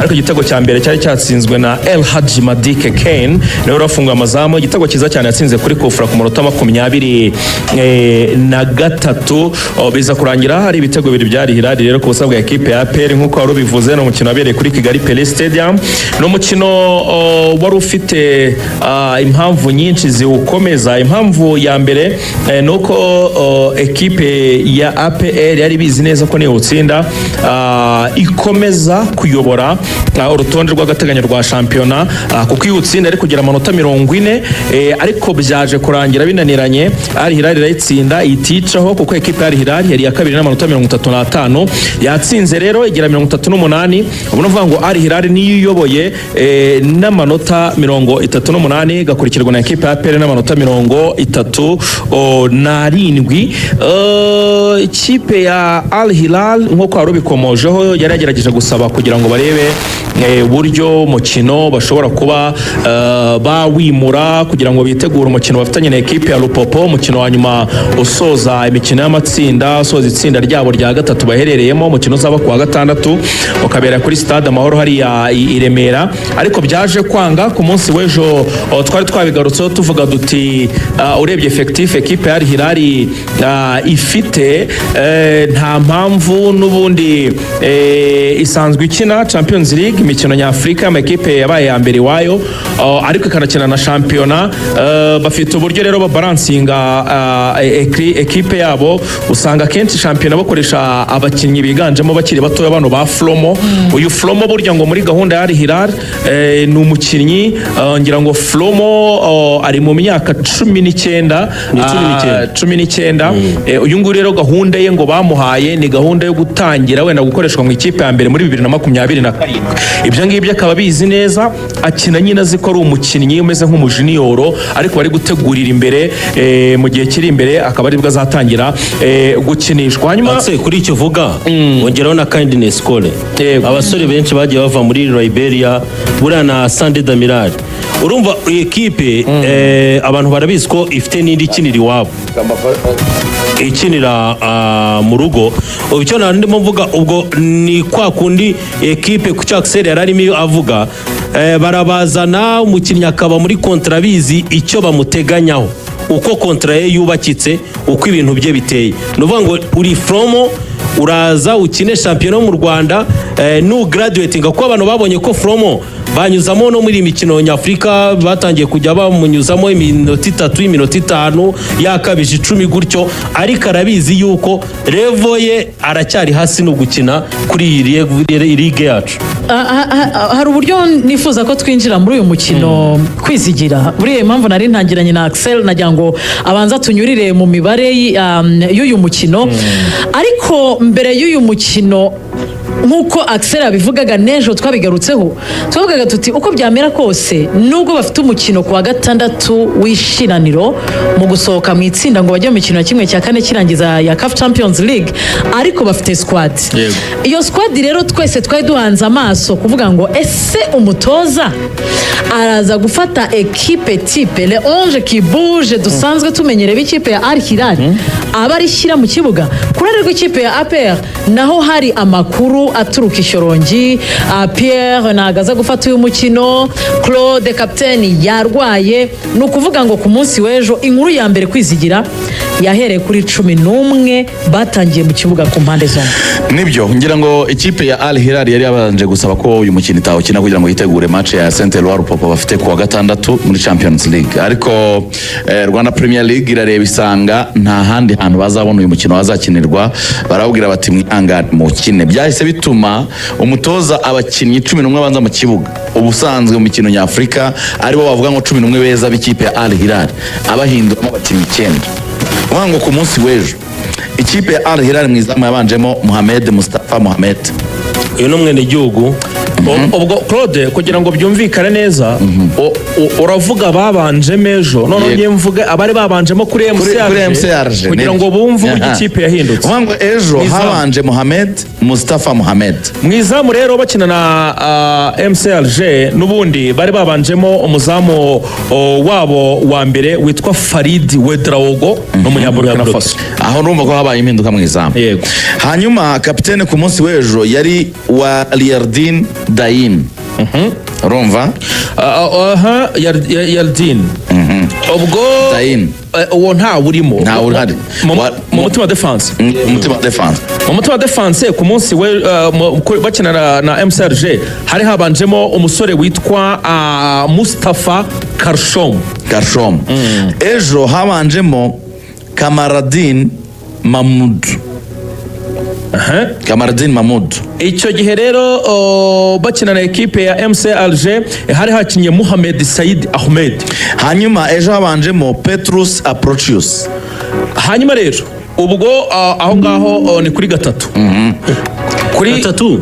Ariko igitego cya mbere cyari cyatsinzwe na El Hadji Madick Kane, niwe wari amazamu. Igitego cyiza cyane yatsinze kuri kufura ku munota 23. Oh, biza kurangira hari ibitego bibiri bya Al Hilal rero ku busa bwa ekipe ya APR. Nk'uko wari ubivuze, ni umukino wabereye kuri Kigali Pele Stadium. Ni umukino, oh, wari ufite impamvu nyinshi ziwukomeza. Impamvu ya mbere ni uko, oh, ekipe ya APR yari bizi neza ko niwutsinda ikomeza kuyobora urutonde rw'agateganyo rwa shampiyona, kuko iyo utsinda ari kugira amanota 40. Ariko byaje kurangira binaniranye, Al Hilal irayitsinda, iticaho, kuko ekipe ya Al Hilal yari iya kabiri n'amanota 35. Yatsinze rero igira 38. Ubu ni ukuvuga ngo Al Hilal niyo iyoboye n'amanota 38, igakurikirwa na ekipe ya APR n'amanota 37. Ikipe ya Al Hilal, nk'uko wari ubikomojeho, yari yagerageje gusaba kugira ngo barebe uburyo umukino bashobora kuba bawimura kugira ngo bitegure umukino bafitanye na ekipe ya Lupopo, umukino wa nyuma usoza imikino y'amatsinda, usoza itsinda ryabo rya gatatu baherereyemo, umukino uzaba ku wa gatandatu ukabera kuri Stade Amahoro hariya i Remera. Ariko byaje kwanga. Ku munsi w'ejo, oh, twari twabigarutseho, tuvuga duti urebye effectif ekipe ya Al Hilal ifite, nta mpamvu. N'ubundi isanzwe ikina Champions League, imikino nyafurika, amakipe yabaye ya mbere iwayo, ariko ikanakina na shampiyona. Bafite uburyo rero babalancinga ekipe yabo. Usanga akenshi shampiyona bakoresha abakinnyi biganjemo bakiri batoya, bano ba Flomo. Uyu Flomo burya ngo muri gahunda ya Al Hilal ni umukinnyi, ngira ngo Flomo ari mu myaka 19. Ni 19. 19. Uyu nguyu rero gahunda ye ngo bamuhaye ni gahunda yo gutangira wenda gukoreshwa mu ikipe ya mbere muri 2027. Ibyo ngibyo akaba abizi neza, akina nyine azi ko ari umukinnyi umeze nk'umujiniyoro, ariko bari gutegurira imbere, mu gihe kiri imbere akaba aribwo azatangira gukinishwa. Hanyuma Atse kuri icyo uvuga, wongeraho na Kindness Kole. Yego. Abasore benshi bagiye bava muri Liberia, buriya na Sande Damiral. Urumva iyi ekipe, abantu barabizi ko ifite n'indi ikinira iwabo, ikinira mu rugo. Ubu icyo nari ndimo mvuga ubwo ni kwa kundi ekipe ku cyo Axel yari arimo avuga, barabazana umukinnyi akaba muri contrat, abizi icyo bamuteganyaho, uko contrat ye yubakitse, uko ibintu bye biteye. Ni ukuvuga ngo uri Fromo, uraza ukine shampiyona yo mu Rwanda, nu graduating, kuko abantu babonye ko Fromo banyuzamo no muri iyi mikino nyafurika, batangiye kujya bamunyuzamo iminota 3, iminota 5, yakabije 10 gutyo. Ariko arabizi yuko level ye aracyari hasi no gukina kuri iyi ligue yacu. Hari uburyo nifuza ko twinjira muri uyu mukino, Kwizigira. Buriya impamvu nari ntangiranye na Axel, nagira ngo abanza tunyurire mu mibare y'uyu mukino. Ariko mbere y'uyu mukino, nk'uko Axel yabivugaga, n'ejo twabigarutseho, twavugaga tuti uko byamera kose, nubwo bafite umukino ku wa gatandatu w'ishiraniro mu gusohoka mu itsinda ngo bajye mu mikino ya 1/4 kirangiza ya CAF Champions League, ariko bafite squad. Iyo squad rero twese twari duhanze amaso kuvuga ngo ese umutoza araza gufata ekipe type le 11 qui bouge dusanzwe tumenyereye b'ikipe ya Al Hilal, aba arishyira mu kibuga? Ku ruhande rw'ikipe ya APR naho hari amakuru aturuka i Shyorongi. Pierre ntabwo aza gufata uyu mukino, Claude kapiteni yarwaye. Ni ukuvuga ngo ku munsi w'ejo inkuru ya mbere, Kwizigira, yahereye kuri 11 batangiye mu kibuga ku mpande zombi. Nibyo, ngira ngo ikipe ya Al Hilal yari yabanje gusaba ko uyu mukino itawukina kugira ngo yitegure match ya Saint Eloi Lupopo bafite ku wa gatandatu muri Champions League. Ariko Rwanda Premier League irareba isanga nta handi hantu bazabona uyu mukino wazakinirwa, barababwira bati mwihangane mukine. Byahise bituma umutoza abakinnyi 11 abanza mu kibuga, ubusanzwe mu mikino nyafurika aribo bavuga ngo 11 beza b'ikipe ya Al Hilal, abahinduramo abakinnyi icyenda. Uvuga ngo ku munsi w'ejo ikipe ya Al Hilal mu izamu yabanjemo Mohamed Mustafa Mohamed. Uyu ni umwenegihugu. Ubwo Claude, kugira ngo byumvikane neza, uravuga babanjemo ejo, noneho Yego. ngiye mvuge abari babanjemo kuri Kuri MCRG MCRG kugira ngo bumve uburyo ikipe yahindutse. Uvuga ngo ejo Mu izamu. habanje Mohamed Mustafa Mohamed. Mu izamu rero bakina na MCRG, n'ubundi bari babanjemo umuzamu wabo wa mbere witwa Farid Wedraogo, ni umunyaburkina Faso. Aho urumva ko habaye impinduka mu izamu. Yego. Hanyuma kapitene ku munsi w'ejo yari wa Liardin. Dain. Urumva? Aha, Yardin ubwo Dain. Uwo ntawe urimo. Ntawe uhari. Mu mutima defense. Umutima defense. Mu mutima defense ku munsi we bakina na MCRG hari habanjemo umusore witwa Mustafa Karshom. Garshom. Ejo habanjemo Kamaradin Mahmud. Kamaradin Mahmud. Icyo gihe rero bakina na ekipe ya MC Alger hari hakinye Muhamed Said Ahmed. Hanyuma ejo habanjemo Petrus Aprocius. Hanyuma rero ubwo aho ngaho ni kuri gatatu kuri Gatatu,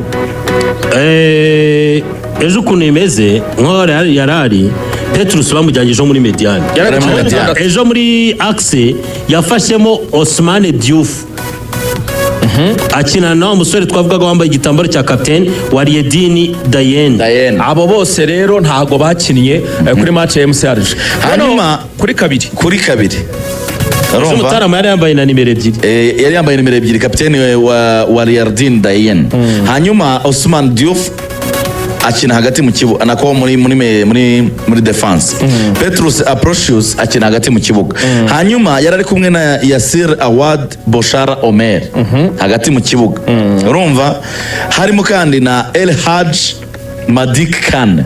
ejo ukuntu imeze nk'aho yari ari Petrus bamujyanye ejo muri médiane. Yari ari muri muri médiane. gatandatu. Ejo muri axe yafashemo Osmane Diouf akina na wa musore twavugaga wambaye igitambaro cya kapitene wa Riedini Dayen. Dayen. Abo bose rero ntago bakinnye kuri match ya MC Alger. Hanyuma- kuri kabiri. Kuri kabiri. Ejo Urumva? Mutarama yari yambaye na nimero 2. Yari yambaye nimero 2, kapitene wa Riardin Dayen. Hanyuma Osman Diouf akina hagati mu kibuga, nako muri defense. Petrus Aprocius akina hagati mu kibuga. Hanyuma yari ari kumwe na Yasir Awad Boshara Omer hagati mu kibuga. Urumva, harimo kandi na El Haj Madik Khan.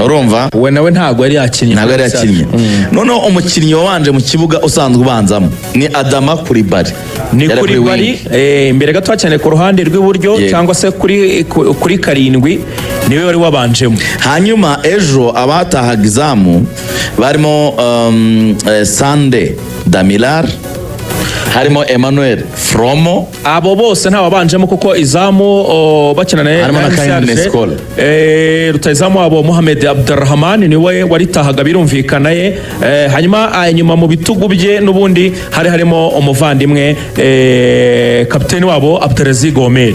Urumva? We nawe ntago yari yakinnye. Ntabwo yari yakinnye. Noneho umukinnyi wabanje mu kibuga usanzwe ubanzamo ni Adama Kuribari. Ni Yari kuri wing. bari imbere gato cyane ku ruhande rw'iburyo cyangwa se kuri karindwi, niwe wari wabanjemo. Hanyuma ejo abatahaga izamu barimo Sande Damilar, harimo Emmanuel Fromo. Abo bose ntawabanjemo kuko izamu bakina na Harimo na MC Kindness Alger, Cole. Rutahizamu wabo Mohamed Abdurrahman niwe waritahaga, birumvikana ye. Hanyuma inyuma mu bitugu bye n'ubundi hari harimo umuvandimwe kapiteni wabo Abdelaziz Gomer,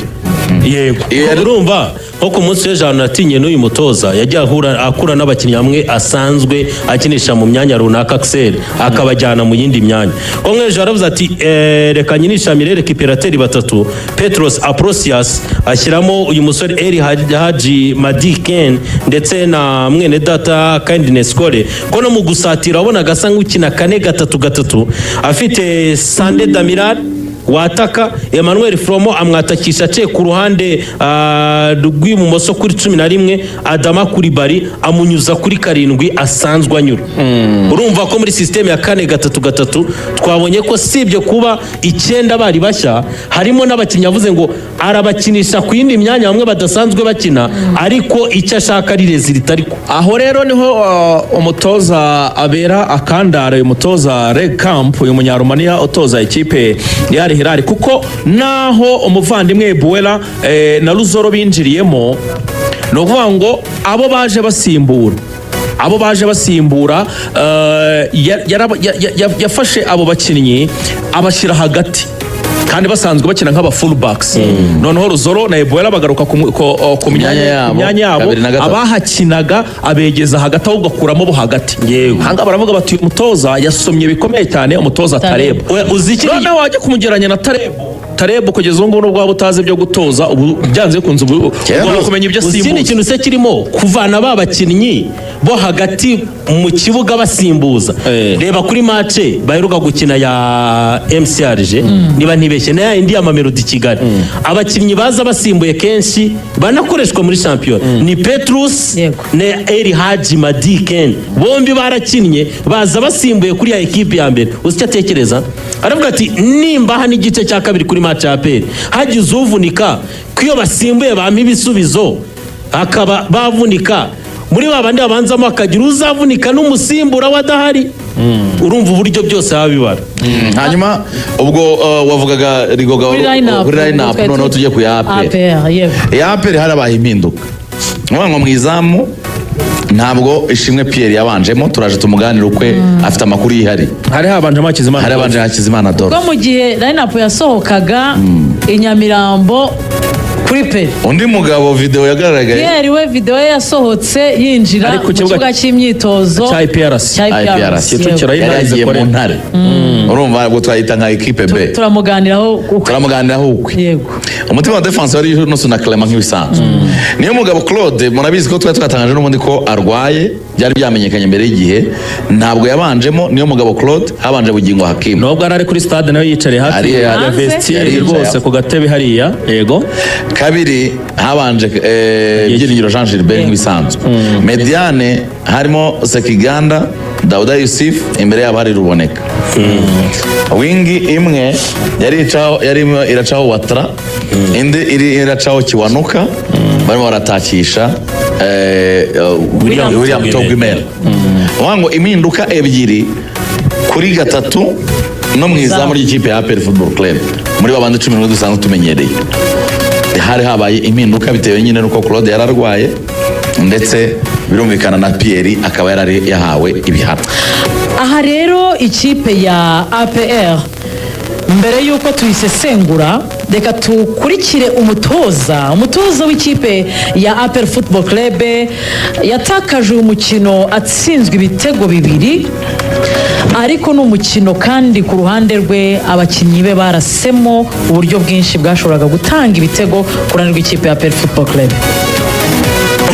yego. Iyo Urumva nko ku munsi w'ejo ahantu natinye n'uyu mutoza yagiye ahura akura n'abakinnyi bamwe asanzwe akinisha mu myanya runaka, Axel, akabajyana mu yindi myanya. Ko nk'ejo yaravuze ati reka nyinisha Mirere récupérateur batatu, Petros Aprosias, ashyiramo uyu musore Eri Haji Madiken ndetse na mwene data Kindness Kole, ko no mu gusatira wabonaga asa nk'ukina 4-3-3, afite Sande Damiral wataka, Emmanuel Fromo amwatakisha aciye ku ruhande rw'ibumoso kuri 11, Adama kuri bari amunyuza kuri karindwi asanzwe anyura. Urumva ko muri système ya 4-3-3 twabonye ko sibyo kuba icyenda bari bashya, harimo n'abakinnyi avuze ngo arabakinisha ku yindi myanya bamwe badasanzwe bakina, ariko icyo ashaka ari résultat ariko. Aho rero niho umutoza abera akandara, uyu mutoza Regkamp, uyu munyarumaniya utoza ikipe ya Al Hilal, kuko naho umuvandimwe Buwera na Ruzoro binjiriyemo, ni ukuvuga ngo abo baje basimbura yafashe abo bakinnyi abashyira hagati kandi basanzwe bakina nk'aba fullbacks. Noneho Ruzoro na Ebuwera bagaruka ku myanya yabo, ku myanya yabo, kabiri na gatatu. Abahakinaga abegeza hagati, ahubwo akuramo bo hagati. Ahangaha baravuga bati uyu mutoza yasomye bikomeye cyane umutoza Taleb. Taleb. We, uzi ikindi- Noneho wajya kumugereranya na Taleb. Taleb kugeza ubu ngubu nubwo waba utazi ibyo gutoza, ubu byanze bikunze ubu Kera ugomba kumenya ibyo Uzi ikindi asimbuza. kintu se kirimo kuvana ba bakinnyi bo hagati mu kibuga basimbuza? Reba kuri match baheruka gukina ya MCRG, niba ntibeshye na ya indi ya Mamelodi Kigali, abakinnyi baza basimbuye kenshi banakoreshwa muri shampiyona ni Petrus na Eri Haji Madiken, bombi barakinnye baza basimbuye kuri ya ekipi ya mbere. Uzi icyo atekereza? Aravuga ati nimba hano igice cya kabiri kuri match ya APR hagize uvunika, ko iyo basimbuye bampa ibisubizo, akaba bavunika muri ba bandi babanzamo, hakagira uzavunika n'umusimbura we adahari, urumva uburyo byose baba bibara. Hanyuma ubwo wavugaga Rigoga Kuri line up. Kuri line up, noneho tujye ku ya APR. APR, yego. Ya APR harabaye impinduka. Nukuvuga ngo mu izamu ntabwo Ishimwe Pierre yabanjemo, turaje tumuganire ukwe, afite amakuru yihariye. Hari habanjemo Hakizimana. Hari habanje Hakizimana Ko Adolphe. mu gihe line up yasohokaga i Nyamirambo kuri Kuri Peri. Undi mugabo, video yagaragaye. Pierre we, video ye yasohotse yinjira Ari ku mu kibuga kibuga cy'imyitozo cya IPRC. Cya IPRC. IPRC. Kicukiro. Yego. Yari yagiye mu Zikorera. Ntare, urumva ubwo twayita nka ekipe B. Turamuganiraho Turamuganiraho ukwe. Yego. Umutima wa defense wari Yunusu na Clement nk'ibisanzwe. Niyo mugabo Claude, murabizi ko twari twatangaje n'ubundi ko arwaye, byari byamenyekanye mbere y'igihe, ntabwo yabanjemo. Niyo mugabo Claude, habanje Bugingo Hakim. Nubwo yari ari kuri stade, nawe yicariye hafi ya Hanze. vestiaire Yari yicaye rwose ku gatebe hariya, yego. Kabiri habanje Byiringiro Jean Gilbert nk'ibisanzwe. Mediane harimo Sekiganda, Dauda Yusuf, imbere yabo hari Ruboneka. Wing imwe yari icaho, yari iracaho Watra, indi iri iracaho Kiwanuka, barimo baratakisha William William Togwimel. Togwimel. Uvuga ngo impinduka ebyiri kuri gatatu no mu izamu ry'ikipe ya APR Football Club, muri babandi 11 dusanzwe tumenyereye, hari habaye impinduka bitewe nyine n'uko Claude yari arwaye, ndetse birumvikana na Pierre akaba yarari yahawe ibihano. Aha rero ikipe ya APR, mbere y'uko tuyisesengura, reka tukurikire umutoza w'ikipe ya APR Football Club yatakaje uyu mukino atsinzwe ibitego bibiri, ariko ni umukino kandi ku ruhande rwe abakinnyi be barasemo uburyo bwinshi bwashoboraga gutanga ibitego ku ruhande rw'ikipe ya APR Football Club.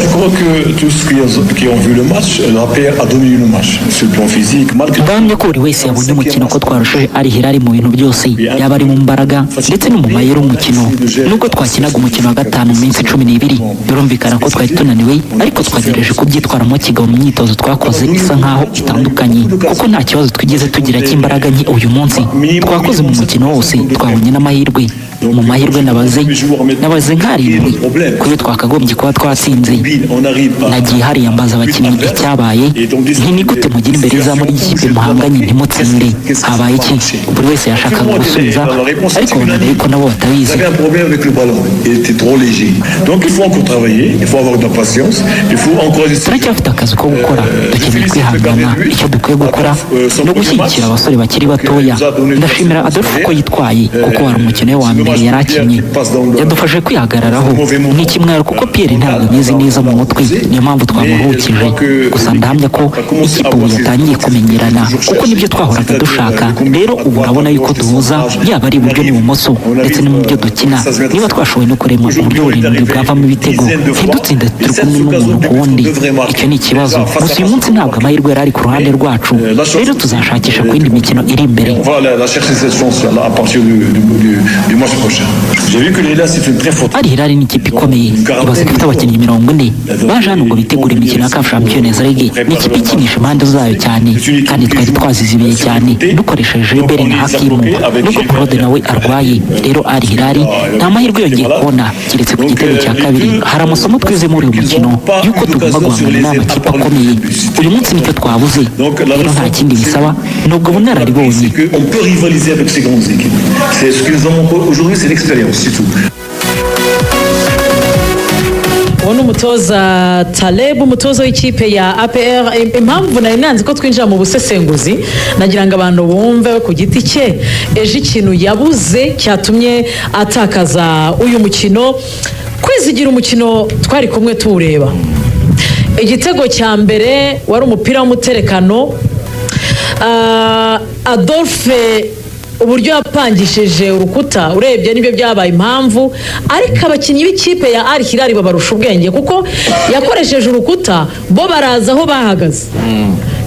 Je crois que tous ceux qui ont vu le match, l'APR a dominé le match sur le plan physique. Malgré Ndahamya ko buri wese yabonye umukino ko twarushije Al Hilal mu bintu byose, yaba ari mu mbaraga ndetse no mu mayeri y'umukino. Nubwo twakinaga umukino wa gatanu mu minsi 12, birumvikana ko twari tunaniwe, ariko twagerageje kubyitwaramo kigabo mu myitozo twakoze isa nkaho itandukanye, kuko nta kibazo twigeze tugira cy'imbaraga nke. Uyu munsi twakoze mu mukino wose, twabonye n'amahirwe. Mu mahirwe nabaze nk'arindwi kuyo twakagombye kuba twatsinze. Nagiye hariya mbaza abakinnyi icyabaye, nti: "Ni gute mugira imbere y'izamu ry'ikipe muhanganye ntimutsinde? Habaye iki?" Buri wese yashakaga gusubiza, ariko bonaga yuko nabo batabizi. Vous avez un problème avec le ballon, il était trop léger. Donc il faut encore travailler, il faut avoir de la patience, il faut encourager ces Turacyafite akazi ko gukora, dukeneye kwihangana. Icyo dukwiye gukora ni ugushyigikira abasore bakiri batoya. Ndashimira Adolphe uko yitwaye, kuko wari umukino we wa mbere yari akinnye, yadufashije kwihagararaho. Ni ikimwaro kuko Pierre ntabwo ameze neza mu mutwe, niyo mpamvu twamuruhukije. Gusa ndahamya ko ikipe ubu yatangiye kumenyerana, kuko nibyo twahoraga dushaka. Rero ubu urabona yuko duhuza, yaba ari iburyo n'ibumoso ndetse no mu byo dukina. Niba twashoboye no kurema uburyo burindwi bwavamo ibitego, ntidutsinde turi kumwe n'umuntu ku wundi, icyo ni ikibazo. Gusa uyu munsi ntabwo amahirwe yari ari ku ruhande rwacu, rero tuzashakisha ku yindi mikino iri imbere. On va la chercher, cette chance-là, à partir du match prochain. J'ai vu que l'Hilal, c'est une très forte. Al Hilal ni ikipe ikomeye, ibaze ko ifite abakinnyi 40 baje hano ngo bitegure imikino ya CAF Champions League. Ni ikipe ikinisha impande zayo cyane, kandi twari twazizibiye cyane dukoresheje Gilbert na Hakimu, nubwo Claude nawe arwaye. Rero Al Hilal nta mahirwe yongeye kubona keretse ku gitego cya kabiri. Hari amasomo twize muri uyu mukino y'uko tugomba guhangana n'amakipe akomeye. Uyu munsi nicyo twabuze. Rero nta kindi bisaba, ni ubwo bunararibonye. C'est qu'on peut rivaliser avec ces grandes équipes. C'est ce que nous avons aujourd'hui, c'est l'expérience, c'est tout. Uwo ni umutoza Taleb, umutoza w'ikipe ya APR. Impamvu nari nanze ko twinjira mu busesenguzi, nagira ngo abantu bumve ku giti cye ejo ikintu yabuze cyatumye atakaza uyu mukino. Kwizigira, umukino twari kumwe tuwureba, igitego cya mbere wari umupira w'umuterekano. Adolphe uburyo yapangishije urukuta, urebye nibyo byabaye impamvu, ariko abakinnyi b'ikipe ya Al Hilal babarusha ubwenge, kuko yakoresheje urukuta, bo baraza aho bahagaze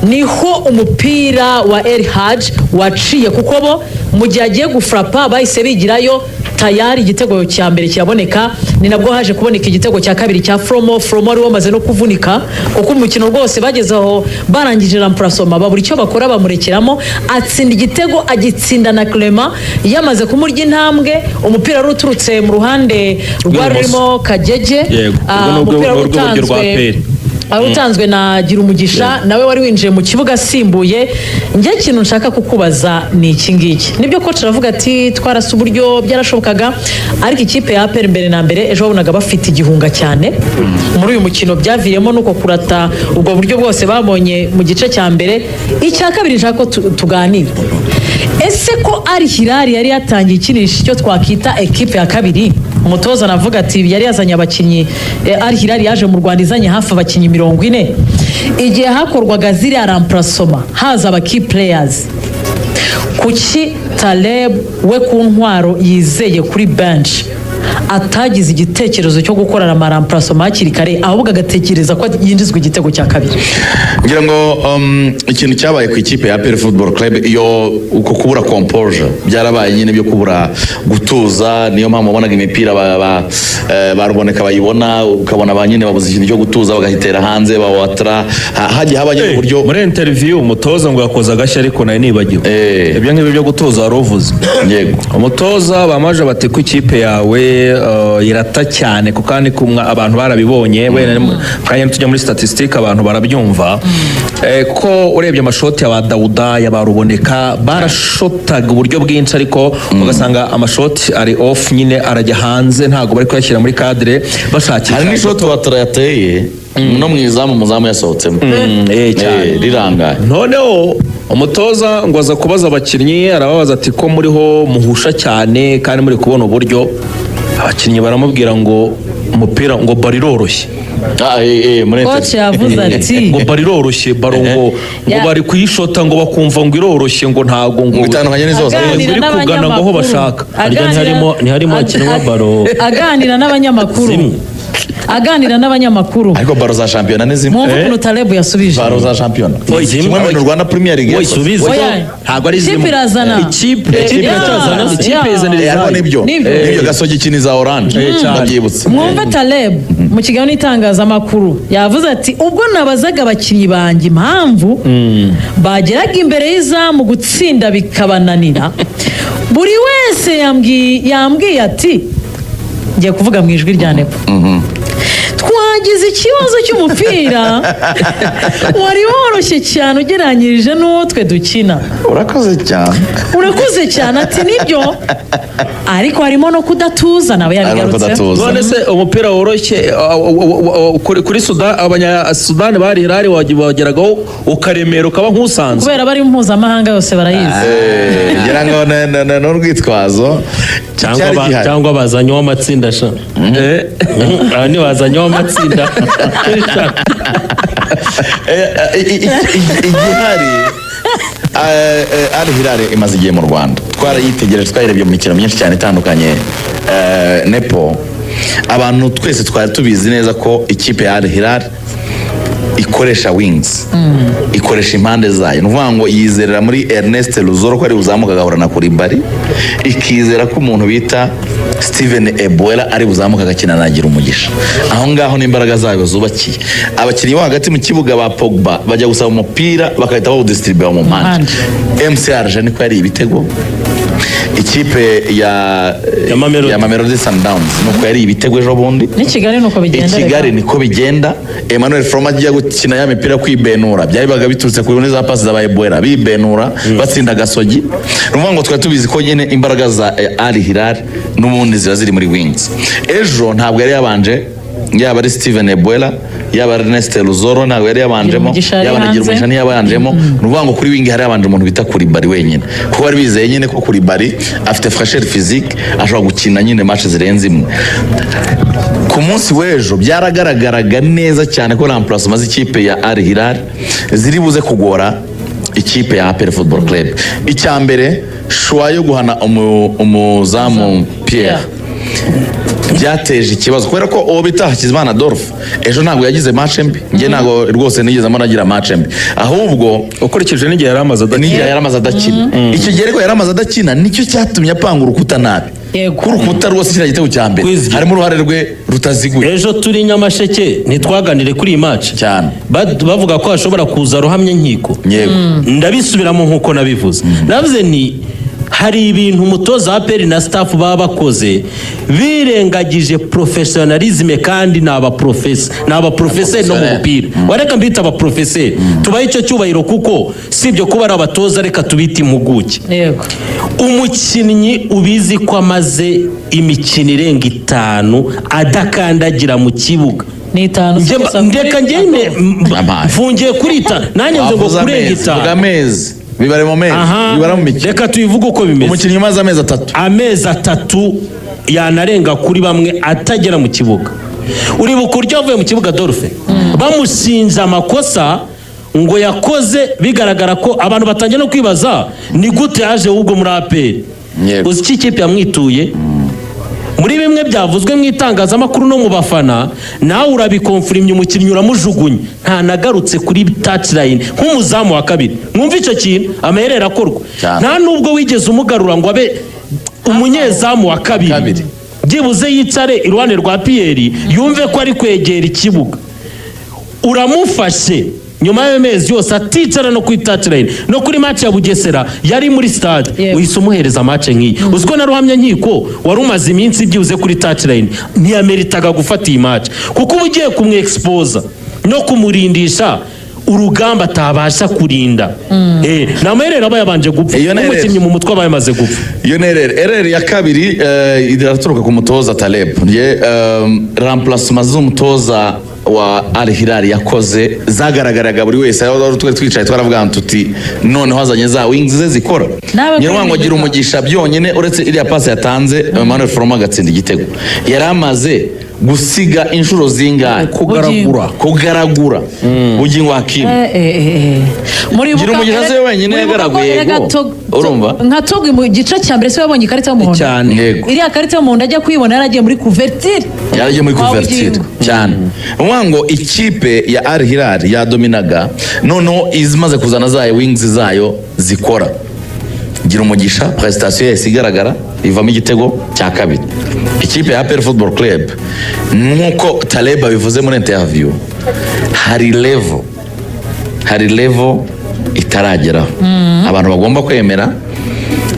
niho umupira wa El Hadj waciye, kuko bo mu gihe agiye gufrapa bahise bigirayo tayari, igitego cya mbere kiraboneka. Ni nabwo haje kuboneka igitego cya kabiri cya Fromo. Fromo wari wamaze no kuvunika, kuko umukino rwose bageze aho barangije remplacement babura icyo bakora, bamurekeramo, atsinda igitego, agitsinda na Clement yamaze kumurya intambwe. Umupira wari uturutse mu ruhande rwari rurimo Kagege. Yego, ubwo ni Umupira urw'iburyo rwa utanzwe APR. wari utanzwe na Girumugisha, nawe wari winjiye mu kibuga asimbuye. Njye ikintu nshaka kukubaza ni iki ngiki: nibyo coach aravuga ati twarasa uburyo byarashobokaga, ariko ikipe ya APR mbere na mbere ejo wabonaga bafite igihunga cyane muri uyu mukino, byaviriyemo nuko kurata ubwo buryo bwose babonye mu gice cya mbere. Icya kabiri nshaka ko tuganira Ese ko Al Hilal yari yatangiye ikinisha icyo twakita ekipe ya kabiri, umutoza anavuga ati yari yazanye abakinnyi, Al Hilal yaje mu Rwanda izanye hafi abakinnyi 40. Igihe hakorwaga ziriya remplacement, haza aba key players, kuki Taleb we ku ntwaro yizeye kuri bench atagize igitekerezo cyo gukorana ama remplacement hakiri kare, ahubwo agatekereza ko yinjizwa igitego cya kabiri? Ngira ngo ikintu cyabaye ku ikipe ya APR Football Club, iyo uko kubura composure byarabaye nyine, byo kubura gutuza. Niyo mpamvu wabonaga imipira ba Ruboneka bayibona, ukabona ba nyine babuze ikintu cyo gutuza, bagahitera hanze bawatara. Hagiye haba nyine uburyo. Muri interview umutoza ngo yakoze agashya, ariko nari nibagiwe. Ibyo ngibyo byo gutoza wari uvuze. Yego. Umutoza bamaje bati ko ikipe yawe irata cyane, kuko kandi kumwa abantu barabibonye wenda kanya tujya muri statistique abantu barabyumva. Ko urebye amashoti ya ba Dawuda, ya ba Ruboneka, barashotaga uburyo bwinshi, ariko ugasanga amashoti ari off nyine, arajya hanze, ntabwo bari kuyashyira muri cadre bashakisha. Hari n'ishoti Watara yateye no mu izamu, umuzamu yasohotsemo. Cyane. Rirangaye. Noneho umutoza ngo aza kubaza abakinnyi, arababaza ati ko muriho muhusha cyane kandi muri kubona uburyo? Abakinnyi baramubwira ngo umupira, ngo ballon iroroshye. Ah, muri Coach yavuze ati Ngo ballon iroroshye, ballon ngo bari kuyishota ngo bakumva ngo iroroshye, ngo ntago ngo Ngo itandukanye n'izo. Aganira iri kugana ngo aho n'abanyamakuru. bashaka. Harya ntiharimo hakinwa ballon Aganira n'abanyamakuru. zimwe? Aganira n'abanyamakuru. Ariko ballon za shampiyona ni zimwe. Mwumve ukuntu Taleb yasubije. Ballon za shampiyona Oya, kimwe mu bintu Rwanda Premier League Oya, yakoze. subize. Oya. Ntabwo ari Ikipe zimwe. irazana. Ikipe Ikipe Ya, iracyazana se? Ikipe ya. izanira Ariko izayo. nibyo. Nibyo. Nibyo, Gasogi ikina iza orange, Cyane. ndabyibutse. Mwumve Taleb mu kiganiro n'itangazamakuru, yavuze ati ubwo nabazaga abakinnyi banjye impamvu bageraga imbere y'izamu gutsinda bikabananira, buri wese yambwiye ati, ngiye kuvuga mu ijwi rya Nepo, twagize ikibazo cy'umupira wari woroshye cyane ugereranyije n'uwo twe dukina. Urakoze cyane. Urakoze cyane. Ati nibyo, ariko harimo no kudatuza, nawe Harimo yabigarutseho. kudatuza. None se umupira woroshye kuri Sudan, abanya-Sudani bari Hilal wageragaho ukaremera ukaba nk'usanzwe. Kubera bari mpuzamahanga yose barayizi. Ngira ngo n'urwitwazo Cyangwa cyari gihari. Cyangwa bazanyeho amatsinda sha. Aha ntibazanyeho amatsinda. Igihari, Al Hilal imaze igihe mu Rwanda, twarayitegereje, twayirebye mu mikino myinshi cyane itandukanye. Nepo, abantu twese twari tubizi neza ko ikipe ya Al Hilal ikoresha wings, ikoresha impande zayo. Ni ukuvuga ngo yizerera muri Ernest Luzolo ko ari buzamuka agahura na Koulibaly, ikizera ko umuntu bita Steven Ebuela ari buzamuka agakina na Umugisha. Aho ngaho n'imbaraga zayo zubakiye. Abakinnyi bo hagati mu kibuga ba Pogba bajya gusaba umupira bagahita bawudistribuwa mu mpande. MC Alger niko yari ibitego, ikipe ya Ya Mamelodi. ya Mamelodi Sundowns nuko yari ibitego ejo bundi. N'i Kigali nuko I bigenda. Kigali Reka. niko bigenda. Emmanuel Froma agiye gukina ya mipira kwibenura, byaribaga biturutse kuri za pasi za Ebuela bibenura batsinda Gasogi. Ni ukuvuga ngo twari tubizi ko nyine imbaraga za Al Hilal n'ubundi ziba ziri muri wings. Ejo ntabwo yari yabanje, yaba ari Steven Ebuela, yaba ari Ernest Luzolo, ntabwo yari yabanjemo. Umugisha yari Yaba na hanze. Girumugisha ntiyabanjemo. Ni ukuvuga ngo kuri wing hari yabanje umuntu bita Koulibaly wenyine, kuko bari bizeye nyine ko Koulibaly afite fraîcheur physique, ashobora gukina nyine match zirenze imwe. Ku munsi w'ejo byaragaragaraga neza cyane ko remplacement z'ikipe ya Al Hilal ziri buze kugora ikipe ya APR Football Club. Icya mbere, choix yo guhana umuzamu Pierre byateje ikibazo, kubera ko uwo bita Hakizimana Adolphe ejo ntabwo yagize match mbi. Njye ntabwo rwose nigeze mbona agira match mbi, ahubwo Ukurikije n'igihe yari amaze adakina. N'igihe yari amaze adakina, icyo gihe ariko yari amaze adakina nicyo cyatumye apanga urukuta nabi. Yego. Ku rukuta rwose, kiriya gitego cya mbere Kwizigira. harimo uruhare rwe rutaziguye. Ejo turi Nyamasheke, ntitwaganire kuri iyi match? Cyane. Bavuga ko hashobora kuza ruhamye nkiko. Yego. Ndabisubiramo nk'uko nabivuze, navuze ni hari ibintu umutoza wa APR na staff baba bakoze birengagije professionalisme, kandi ni abaprofesa, ni abaprofeseri no mu mupira. Wareka mbita abaprofeseri, tubahe icyo cyubahiro, kuko si ibyo kuba ari abatoza, reka tubite impuguke. Umukinnyi ubizi ko amaze imikino irenga 5 adakandagira mu kibuga. Ni 5. Ndeka ngende Amazi. mfungiye kuri 5, nanjye nze ngo Wavuze kurenga amezi, vuga 5. amezi. Bibare mu mezi, Aha, bibara mu mikino. Reka tubivuge uko bimeze. Umukinnyi umaze amezi 3, Amezi 3 yanarenga kuri bamwe atagera mu kibuga. Uribuka uburyo avuye mu kibuga Adolphe bamushinja amakosa ngo yakoze, bigaragara ko abantu batangiye no kwibaza ni gute yaje ahubwo muri APR. Uzi icyo ikipe yamwituye muri bimwe byavuzwe mu itangazamakuru no mu bafana? Nawe urabikonfirimye, umukinnyi uramujugunya, ntanagarutse kuri touchline nk'umuzamu wa kabiri. Mwumve icyo kintu, amaherere akorwa. Cyane. Nta nubwo wigeze umugarura ngo abe umunyezamu wa kabiri, Kabiri. byibuze yicare iruhande rwa Pierre yumve ko ari kwegera ikibuga. Uramufashe nyuma y'amezi yose aticara no kuri touchline, no kuri match ya Bugesera yari muri stade, uhise umuhereza match nk'iyi. Uzi ko na Ruhamya Nkiko wari umaze iminsi byibuze kuri touchline ntiyameritaga gufata iyi match, kuko uba ugiye kumwexposa no kumurindisha urugamba atabasha kurinda. Ni amaherere aba yabanje gupfa. Iyo ni N'umukinnyi mu mutwe aba yamaze gupfa. Iyo ni erreur. Erreur ya kabiri iraturuka ku mutoza Taleb. Ye remplacement z'umutoza wa Al Hilal yakoze zagaragaraga buri wese. Aho twari twicaye twaravuga tuti noneho azanye za wings ze zikora. Nawe Nyirwango kuri agira umugisha byonyine, uretse iriya pasi yatanze Emmanuel Foroma agatsinda igitego, yari amaze gusiga inshuro zingahe? Kugaragura. Kugaragura Bugingo Hakimu. Muribuka Gira umugisha se wenyine muribuka ko yagaraguye, erega yego. Urumva? Nka Togwi mu gice cya mbere se yabonye ikarita y'umuhondo? Cyane. Yego. Iriya karita y'umuhondo ajya kuyibona yaragiye muri couverture. Yaragiye muri Kwa couverture. Bugingo. Cyane. Ukuvuga ngo ikipe ya Al Hilal yadominaga, noneho izimaze kuzana zayo wings zayo zikora, gira umugisha prestation yahise igaragara, ivamo igitego cya kabiri. Ikipe ya APR Football Club, nk'uko Taleb abivuze muri interview, hari level itarageraho, abantu bagomba kwemera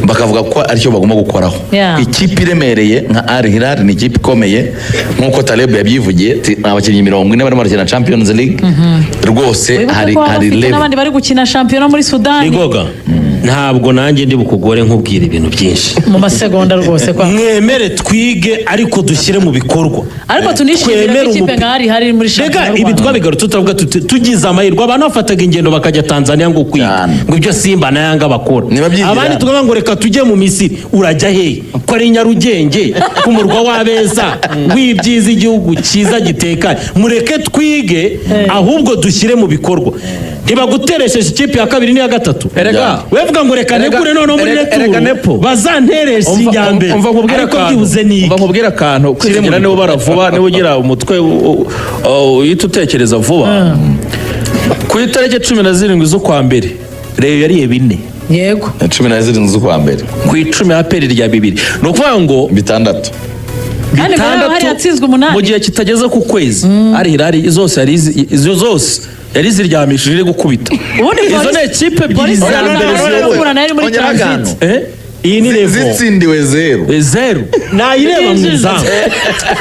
bakavuga ko aricyo bagomba gukoraho. Ikipe iremereye nka Al Hilal ni ikipe ikomeye, nk'uko Taleb yabyivugiye, ni abakinnyi 40 barimo barakina Champions League rwose. Wibuke Hari ko baba hari bafite level. n'abandi bari gukina shampiyona muri Sudani. Nigoga, ntabwo nanjye ndi bukugore nkubwira ibintu byinshi. Mu masegonda rwose kwa Mwemere twige, ariko dushyire mu bikorwa. Ariko tunishimire ko Twemere ikipe nka hari hari muri Rega shampiyona y'u ibi Rwanda. twabigarutse turavuga tuti tugize amahirwe abantu bafataga ingendo bakajya Tanzania ngo kwiga, Cyane. ngo ibyo Simba na Yanga bakora. Nibabyigira. Abandi tukavuga ngo reka tujye mu Misiri. Urajya hehe ko ari Nyarugenge, ku murwa w'abeza w'ibyiza, igihugu cyiza gitekanye? Mureke twige, ahubwo dushyire mu bikorwa. Ntibaguteresheje ikipe ya kabiri n'iya gatatu. Erega wevuga ngo reka negure noneho muri erega retour Nepo. bazantereshe iya mbere, Umva nkubwire ariko akantu. byibuze nige. Umva nkubwire akantu. Kwizigira niba ubara vuba, niba ugira umutwe uhita utekereza vuba, ku itariki 17 z'ukwa mbere Rayon yariye bine. 17 z'ukwa mbere. Ku 10 APR rya bibiri, ni ukuvuga ngo 6. Kandi mbere yaho hari yatsinzwe 8. Mu gihe kitageze ku kwezi Al Hilal zose yari izo zose yari ziryamishije iri gukubita. Ubundi Izo ni ekipe ebyiri Polisi za ya mbere Rwanda ziyoboye. guhura nayo iri muri Ongera transit. akantu. Eh? Iyi ni level. Zitsindiwe 0. 0. Nayireba mu izamu,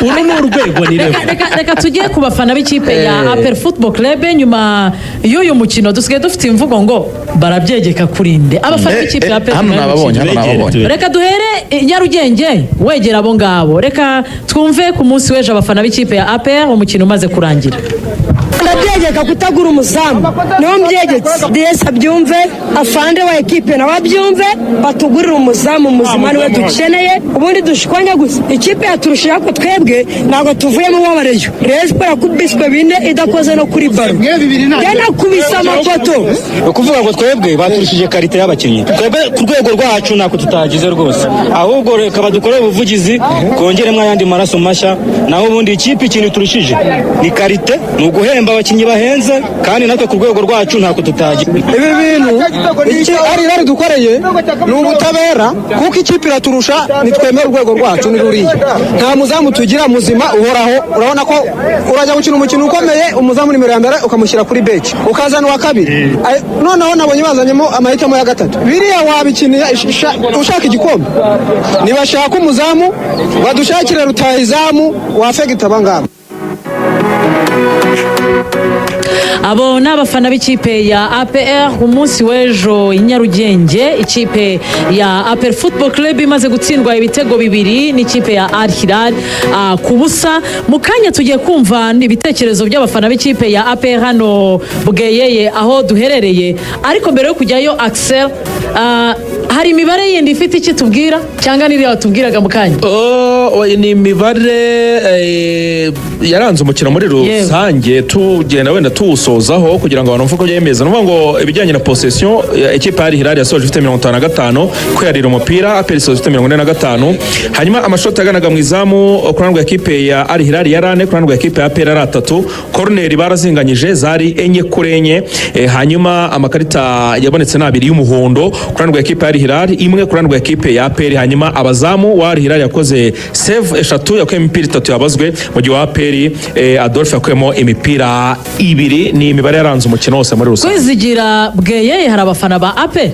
uru ni urwego, ni Reka, level. reka tujye ku bafana b'ikipe ya APR Football Club nyuma y'uyu mukino. Dusigaye dufite imvugo ngo barabyegeka kuri nde? Abafana b'ikipe ya APR Hano nyuma y'uyu nababonye, mukino. hano nababonye. Reka duhere i Nyarugenge, wegera abo ngabo. Reka twumve ku munsi w'ejo abafana b'ikipe ya APR umukino umaze kurangira. Ndabyegeka kutagura umuzamu, niho mbyegetse. DS abyumve, afande wa ekipe nawe abyumve, batugurire umuzamu muzima, niwe dukeneye. Ubundi dushwanya gusa, ikipe yaturushije, ariko twebwe ntabwo tuvuyemo wabareyo. Rayon Sports yakubiswe 4 idakoze no kuri ballon, yanakubise amapoto. Ni ukuvuga ngo twebwe baturushije qualité y'abakinnyi. Twebwe ku rwego rwacu ntako tutagize rwose, ahubwo reka badukorere ubuvugizi twongeremo ayandi maraso mashya. Naho ubundi ikipe ikintu turushije ni qualité, ni uguhemba abakinnyi bahenze, kandi natwe ku rwego rwacu ntako tutagize. Ibi bintu iki ari irari dukoreye ni ubutabera, kuko ikipe iraturusha. Nitwemere urwego rwacu ni ruriya, nta muzamu tugira muzima uhoraho. Urabona ko urajya gukina umukino ukomeye, umuzamu nimero ya mbere ukamushyira kuri bench, ukazana uwa kabiri. Noneho nabonye bazanyemo amahitamo ya gatatu. Biriya wabikiniye ushaka igikombe? Nibashaka umuzamu, badushakire rutahizamu wafegita abangaba. Abo ni abafana b'ikipe ya APR. Umunsi w'ejo i Nyarugenge, ikipe ya APR Football Club imaze gutsindwa ibitego 2 n'ikipe ya Al Hilal ku busa. Mu kanya tugiye kumva ibitekerezo by'abafana b'ikipe ya APR hano Bweyeye aho duherereye. Ariko mbere yo kujyayo, Axel, hari imibare yindi ifite icyo tubwira cyangwa n'iriya watubwiraga mu kanya? Oh, ni imibare yaranze umukino muri rusange, tugenda wenda tuwusozaho kugira ngo abantu bumve uko byemeza. Ni ukuvuga ngo ibijyanye na possession, ekipa ya Al Hilal yasoje ifite 55 kwiyarira umupira, APR isoje ifite 45. Hanyuma amashoti yaganaga mu izamu ku ruhande rwa ekipe ya Al Hilal yari 4, ku ruhande rwa ekipe ya APR ari 3. Koroneri barazinganyije, zari 4 kuri 4. Hanyuma amakarita yabonetse ni 2 y'umuhondo ku ruhande rwa ekipe ya Al Hilal, 1 ku ruhande rwa ekipe ya APR. Hanyuma abazamu wa Al Hilal yakoze save 3, yakuyemo imipira 3 yabazwe, mu gihe wa APR Adolphe yakuyemo imipira 2. Ni imibare yaranze umukino wose muri rusange. Kwizigira, Bweyeye hari abafana ba APR?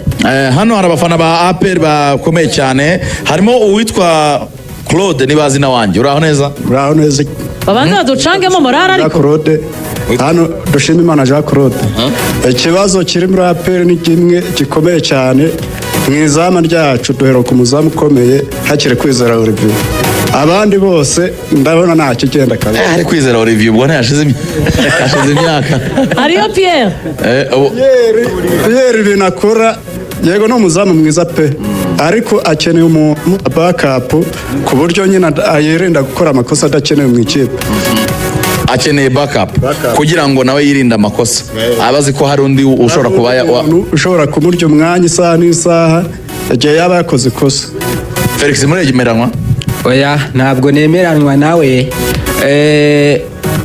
Hano hari abafana ba APR bakomeye cyane, harimo uwitwa Claude nibazi na wanjye. Uraho neza? Uraho neza. Babanza baducangemo morale. Jean Ariko Claude hano, dushima Imana Jean Claude. Ikibazo kiri muri APR ni kimwe gikomeye cyane mu izamu ryacu. Duheruka umuzamu ukomeye hakiri Kwizera Olivier, abandi bose ndabona nta kigenda kabisa. Hari Kwizera Olivier, ubwo ntiyashize hashize imyaka. Hariyo Pierre. Pierre ibintu akora, yego ni umuzamu mwiza pe, ariko akeneye umuntu backup ku buryo nyine yirinda gukora amakosa adakenewe mu ikipe. Akeneye backup kugira ngo nawe yirinde amakosa, aba azi ko hari undi ushobora kuba Umuntu ushobora kumurya umwanya isaha n'isaha igihe yaba yakoze ikosa. Felix, muregemeranwa? Oya, ntabwo nemeranwa nawe.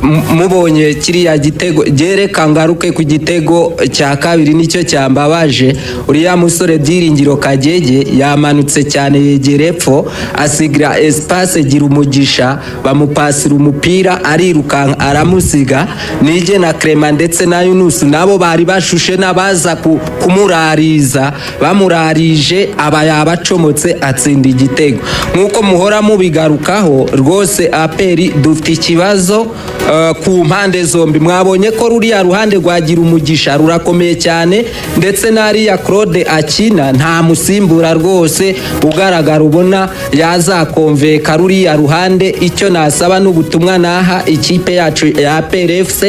Mubonye kiriya gitego, gereka ngaruke ku gitego cya kabiri, nicyo cyambabaje. Uriya musore Byiringiro Kagege yamanutse cyane yegera epfo, asigira espace gira umugisha, bamupasira umupira arirukanka aramusiga. Nige na Clement ndetse na Yunusu nabo bari bashushe n'abaza kumurariza, bamurarije aba yabacomotse atsinda igitego. Nk'uko muhora mubigarukaho rwose, APR dufite ikibazo ku mpande zombi. Mwabonye ko ruriya ruhande rwagira umugisha rurakomeye cyane, ndetse n'ariya Claude akina nta musimbura rwose ugaragara ubona yazakonveka ruriya ruhande. Icyo nasaba n'ubutumwa naha ikipe yacu ya APR FC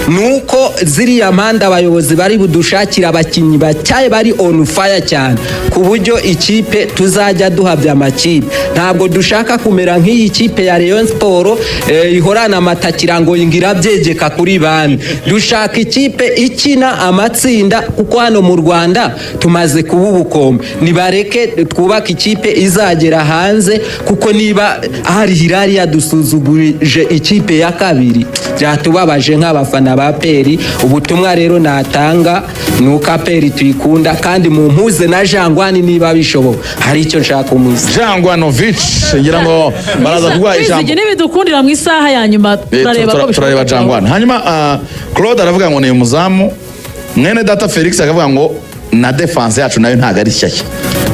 ni uko ziriya mpande abayobozi bari budushakira abakinnyi batyaye bari on fire cyane, ku buryo ikipe tuzajya duhabya amakipe. Ntabwo dushaka kumera nk'iyi kipe ya Rayon Sport ihorana amatakira ngo irabyegeka kuri bande. Dushaka ikipe ikina amatsinda, kuko hano mu Rwanda tumaze kuba ubukombe. Nibareke twubake ikipe izagera hanze, kuko niba hari Hilal yadusuzugurije ikipe ya kabiri, byatubabaje nk'abafana ba APR. Ubutumwa rero natanga ni uko APR tuyikunda, kandi mu mpuze na Jangwani niba bishoboka, hari icyo nshaka umuzi. Jangwanovic, ngira ngo baraza kuguha ijambo. Kwizigi, nibidukundira mu isaha ya nyuma turareba ko Turareba bishoboka. Jangwani. Hanyuma Claude aravuga ngo ni umuzamu, mwene data Felix akavuga ngo na defense yacu nayo ntabwo ari shyashya.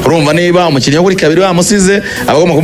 Urumva niba umukinnyi wo kuri kabiri bamusize, aba agomba.